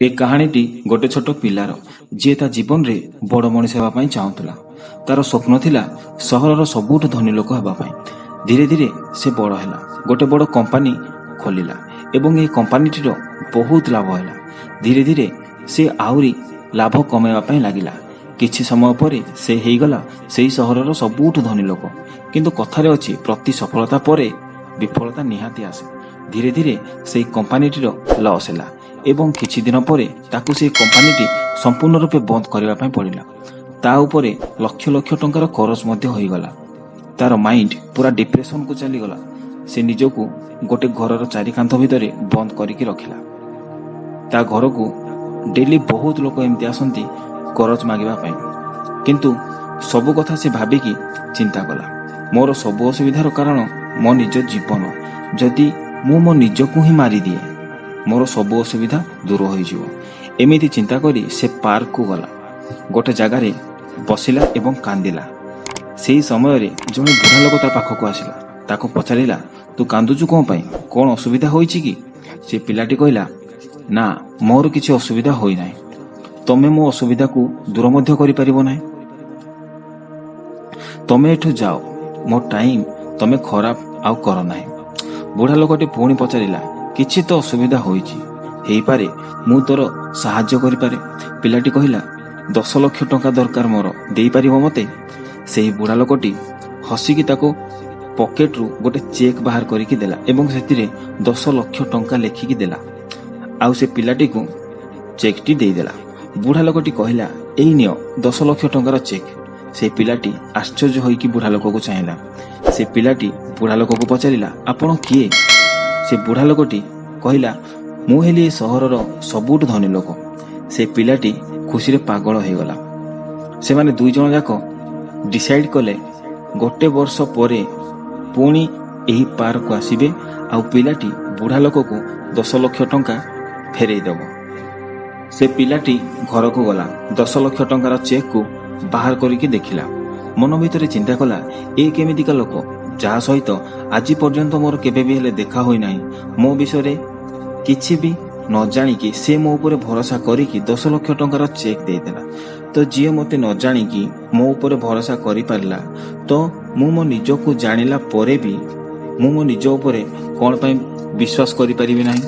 ଏ କାହାଣୀଟି ଗୋଟେ ଛୋଟ ପିଲାର, ଯିଏ ତା ଜୀବନରେ ବଡ଼ ମଣିଷ ହେବା ପାଇଁ ଚାହୁଁଥିଲା। ତାର ସ୍ୱପ୍ନ ଥିଲା ସହରର ସବୁଠୁ ଧନୀ ଲୋକ ହେବା ପାଇଁ। ଧୀରେ ଧୀରେ ସେ ବଡ଼ ହେଲା, ଗୋଟେ ବଡ଼ କମ୍ପାନୀ ଖୋଲିଲା ଏବଂ ଏହି କମ୍ପାନୀଟିର ବହୁତ ଲାଭ ହେଲା। ଧୀରେ ଧୀରେ ସେ ଆହୁରି ଲାଭ କମାଇବା ପାଇଁ ଲାଗିଲା। କିଛି ସମୟ ପରେ ସେ ହେଇଗଲା ସେଇ ସହରର ସବୁଠୁ ଧନୀ ଲୋକ। କିନ୍ତୁ କଥାରେ ଅଛି, ପ୍ରତି ସଫଳତା ପରେ ବିଫଳତା ନିହାତି ଆସେ। ଧୀରେ ଧୀରେ ସେଇ କମ୍ପାନୀଟିର ଲସ୍ ହେଲା ଏବଂ କିଛି ଦିନ ପରେ ତାକୁ ସେଇ କମ୍ପାନୀଟି ସମ୍ପୂର୍ଣ୍ଣ ରୂପେ ବନ୍ଦ କରିବା ପାଇଁ ପଡ଼ିଲା। ତା ଉପରେ ଲକ୍ଷ ଲକ୍ଷ ଟଙ୍କାର କରଜ ମଧ୍ୟ ହୋଇଗଲା। ତାର ମାଇଣ୍ଡ ପୁରା ଡିପ୍ରେସନକୁ ଚାଲିଗଲା। ସେ ନିଜକୁ ଗୋଟେ ଘରର ଚାରି କାନ୍ଥ ଭିତରେ ବନ୍ଦ କରିକି ରଖିଲା। ତା ଘରକୁ ଡେଲି ବହୁତ ଲୋକ ଏମିତି ଆସନ୍ତି କରଜ ମାଗିବା ପାଇଁ। କିନ୍ତୁ ସବୁ କଥା ସେ ଭାବିକି ଚିନ୍ତା କଲା, ମୋର ସବୁ ଅସୁବିଧାର କାରଣ ମୋ ନିଜ ଜୀବନ। ଯଦି ମୁଁ ମୋ ନିଜକୁ ହିଁ ମାରିଦିଏ, ମୋର ସବୁ ଅସୁବିଧା ଦୂର ହୋଇଯିବ। ଏମିତି ଚିନ୍ତା କରି ସେ ପାର୍କକୁ ଗଲା, ଗୋଟେ ଜାଗାରେ ବସିଲା ଏବଂ କାନ୍ଦିଲା। ସେହି ସମୟରେ ଜଣେ ବୁଢ଼ା ଲୋକ ତା ପାଖକୁ ଆସିଲା। ତାକୁ ପଚାରିଲା, "ତୁ କାନ୍ଦୁଛୁ କ'ଣ ପାଇଁ? କ'ଣ ଅସୁବିଧା ହୋଇଛି କି?" ସେ ପିଲାଟି କହିଲା, "ନା, ମୋର କିଛି ଅସୁବିଧା ହୋଇନାହିଁ। ତମେ ମୋ ଅସୁବିଧାକୁ ଦୂର ମଧ୍ୟ କରିପାରିବ ନାହିଁ। ତମେ ଏଠୁ ଯାଅ, ମୋ ଟାଇମ୍ ତମେ ଖରାପ ଆଉ କର ନାହିଁ।" ବୁଢ଼ା ଲୋକଟି ପୁଣି ପଚାରିଲା, "କିଛି ତ ଅସୁବିଧା ହୋଇଛି, ହେଇପାରେ ମୁଁ ତୋର ସାହାଯ୍ୟ କରିପାରେ।" ପିଲାଟି କହିଲା, "10 ଲକ୍ଷ ଟଙ୍କା ଦରକାର ମୋର, ଦେଇପାରିବ ମତେ?" ସେହି ବୁଢ଼ା ଲୋକଟି ହସିକି ତାକୁ ପକେଟରୁ ଗୋଟେ ଚେକ୍ ବାହାର କରିକି ଦେଲା ଏବଂ ସେଥିରେ 10 ଲକ୍ଷ ଟଙ୍କା ଲେଖିକି ଦେଲା ଆଉ ସେ ପିଲାଟିକୁ ଚେକ୍ଟି ଦେଇଦେଲା। ବୁଢ଼ା ଲୋକଟି କହିଲା, "ଏଇ ନିଅ 10 ଲକ୍ଷ ଟଙ୍କାର ଚେକ୍।" ସେ ପିଲାଟି ଆଶ୍ଚର୍ଯ୍ୟ ହୋଇକି ବୁଢ଼ା ଲୋକକୁ ଚାହିଁଲା। ସେ ପିଲାଟି ବୁଢ଼ା ଲୋକକୁ ପଚାରିଲା, "ଆପଣ କିଏ?" ସେ ବୁଢ଼ା ଲୋକଟି କହିଲା, "ମୁଁ ହେଲି ଏ ସହରର ସବୁଠୁ ଧନୀ ଲୋକ।" ସେ ପିଲାଟି ଖୁସିରେ ପାଗଳ ହୋଇଗଲା। ସେମାନେ ଦୁଇ ଜଣ ଯାକ ଡିସାଇଡ୍ କଲେ, ଗୋଟେ ବର୍ଷ ପରେ ପୁଣି ଏହି ପାର୍କକୁ ଆସିବେ ଆଉ ପିଲାଟି ବୁଢ଼ା ଲୋକକୁ 10 ଲକ୍ଷ ଟଙ୍କା ଫେରେଇ ଦେବ। ସେ ପିଲାଟି ଘରକୁ ଗଲା, 10 ଲକ୍ଷ ଟଙ୍କାର ଚେକ୍କୁ ବାହାର କରିକି ଦେଖିଲା। ମନ ଭିତରେ ଚିନ୍ତା କଲା, ଏ କେମିତିକା ଲୋକ, ଯାହା ସହିତ ଆଜି ପର୍ଯ୍ୟନ୍ତ ମୋର କେବେ ବି ହେଲେ ଦେଖା ହୋଇନାହିଁ? ମୋ ବିଷୟରେ କିଛି ବି ନ ଜାଣିକି ସେ ମୋ ଉପରେ ଭରସା କରିକି 10 ଲକ୍ଷ ଟଙ୍କାର ଚେକ୍ ଦେଇଦେଲା। ତ ଯିଏ ମୋତେ ନ ଜାଣିକି ମୋ ଉପରେ ଭରସା କରିପାରିଲା, ତ ମୁଁ ମୋ ନିଜକୁ ଜାଣିଲା ପରେ ବି ମୁଁ ମୋ ନିଜ ଉପରେ କ'ଣ ପାଇଁ ବିଶ୍ୱାସ କରିପାରିବି ନାହିଁ?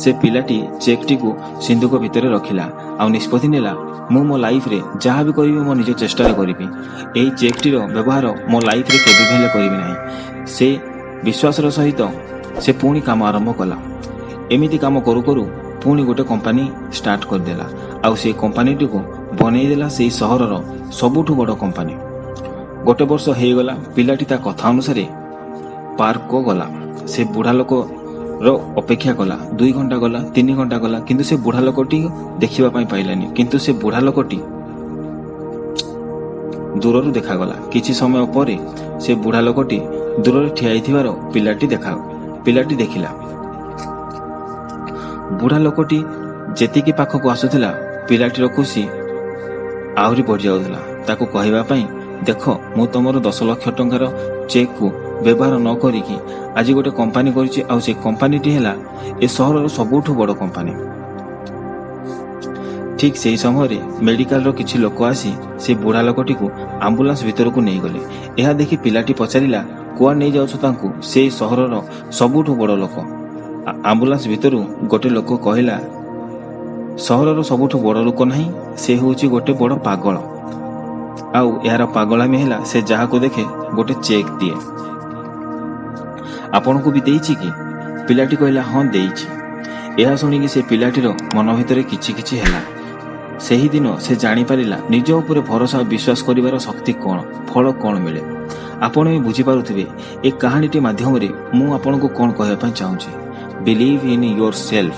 ସେ ପିଲାଟି ଚେକ୍ଟିକୁ ସିନ୍ଧୁକ ଭିତରେ ରଖିଲା ଆଉ ନିଷ୍ପତ୍ତି ନେଲା, ମୁଁ ମୋ ଲାଇଫରେ ଯାହା ବି କରିବି, ମୋ ନିଜ ଚେଷ୍ଟାରେ କରିବି। ଏହି ଚେକ୍ଟିର ବ୍ୟବହାର ମୋ ଲାଇଫରେ କେବେ ବି ହେଲେ କରିବି ନାହିଁ। ସେ ବିଶ୍ୱାସର ସହିତ ସେ ପୁଣି କାମ ଆରମ୍ଭ କଲା। ଏମିତି କାମ କରୁ କରୁ ପୁଣି ଗୋଟେ କମ୍ପାନୀ ଷ୍ଟାର୍ଟ କରିଦେଲା ଆଉ ସେଇ କମ୍ପାନୀଟିକୁ ବନେଇଦେଲା ସେଇ ସହରର ସବୁଠୁ ବଡ଼ କମ୍ପାନୀ। ଗୋଟେ ବର୍ଷ ହେଇଗଲା। ପିଲାଟି ତା କଥା ଅନୁସାରେ ପାର୍କକୁ ଗଲା। ସେ ବୁଢ଼ା ଲୋକର ଅପେକ୍ଷା କଲା। 2 ଘଣ୍ଟା ଗଲା, 3 ଘଣ୍ଟା ଗଲା, କିନ୍ତୁ ସେ ବୁଢ଼ା ଲୋକଟି ଦେଖିବା ପାଇଁ ପାଇଲାନି। କିନ୍ତୁ ସେ ବୁଢ଼ା ଲୋକଟି ଦୂରରୁ ଦେଖାଗଲା। କିଛି ସମୟ ପରେ ସେ ବୁଢ଼ା ଲୋକଟି ଦୂରରେ ଠିଆ ହେଇଥିବାର ପିଲାଟି ଦେଖିଲା। ବୁଢ଼ା ଲୋକଟି ଯେତିକି ପାଖକୁ ଆସୁଥିଲା, ପିଲାଟିର ଖୁସି ଆହୁରି ବଢ଼ିଯାଉଥିଲା ତାକୁ କହିବା ପାଇଁ, ଦେଖ, ମୁଁ ତମର 10 ଲକ୍ଷ ଟଙ୍କାର ଚେକ୍କୁ ବ୍ୟବହାର ନ କରିକି ଆଜି ଗୋଟେ କମ୍ପାନୀ କରିଛି ଆଉ ସେ କମ୍ପାନୀଟି ହେଲା ଏ ସହରର ସବୁଠୁ ବଡ଼ କମ୍ପାନୀ। ଠିକ୍ ସେହି ସମୟରେ ମେଡିକାଲର କିଛି ଲୋକ ଆସି ସେ ବୁଢ଼ା ଲୋକଟିକୁ ଆମ୍ବୁଲାନ୍ସ ଭିତରକୁ ନେଇଗଲେ। ଏହା ଦେଖି ପିଲାଟି ପଚାରିଲା, "କୁଆଡ଼େ ନେଇଯାଉଛ ତାଙ୍କୁ? ସେ ସହରର ସବୁଠୁ ବଡ଼ ଲୋକ।" ଆମ୍ବୁଲାନ୍ସ ଭିତରୁ ଗୋଟେ ଲୋକ କହିଲା, "ସହରର ସବୁଠୁ ବଡ଼ ଲୋକ ନାହିଁ, ସେ ହେଉଛି ଗୋଟେ ବଡ଼ ପାଗଳ। ଆଉ ଏହାର ପାଗଳାମି ହେଲା, ସେ ଯାହାକୁ ଦେଖେ ଗୋଟେ ଚେକ୍ ଦିଏ। ଆପଣଙ୍କୁ ବି ଦେଇଛି କି?" ପିଲାଟି କହିଲା, "ହଁ, ଦେଇଛି।" ଏହା ଶୁଣିକି ସେ ପିଲାଟିର ମନ ଭିତରେ କିଛି କିଛି ହେଲା। ସେହିଦିନ ସେ ଜାଣିପାରିଲା ନିଜ ଉପରେ ଭରସା ଆଉ ବିଶ୍ୱାସ କରିବାର ଶକ୍ତି କ'ଣ, ଫଳ କ'ଣ ମିଳେ। ଆପଣ ବି ବୁଝିପାରୁଥିବେ ଏ କାହାଣୀଟି ମାଧ୍ୟମରେ ମୁଁ ଆପଣଙ୍କୁ କ'ଣ କହିବା ପାଇଁ ଚାହୁଁଛି। Believe in yourself.